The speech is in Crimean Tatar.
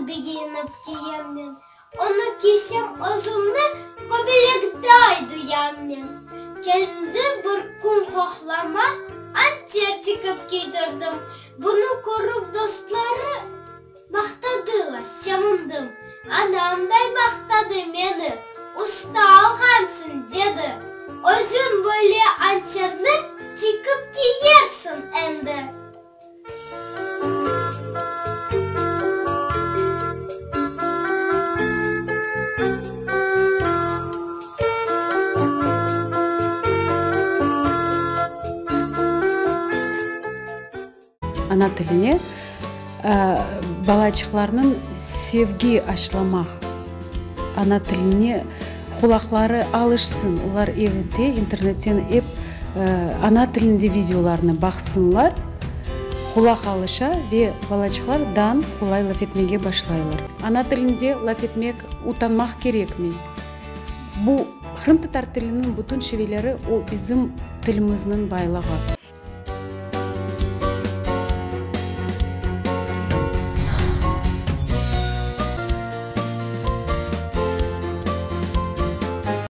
Begenip kiyem men. Onı kiysem özümni Kobelekday duyam men. Keldi bir kün qoqlama Anter tikip kiydirdim. Bunı körip dostları Maqtadılar, sevindim. Anam day maqtadı meni, Usta olğansıñ, dedi. Özüñ böyle anterni Tikip kiyersiñ endi. Ana tiline balaçıqlarnıñ sevgi aşlamaq, ana tiline qulaqları alışsın, olar evde internetten ep ana tilinde videolarnı baqsınlar, qulaq alışa ve balaçıqlar dan qolay laf etmege başlaylar. Ana tilinde laf etmek utanmaq kerekmey. Bu qırımtatar tiliniñ bütün şiveleri o bizim tilimizniñ baylığı.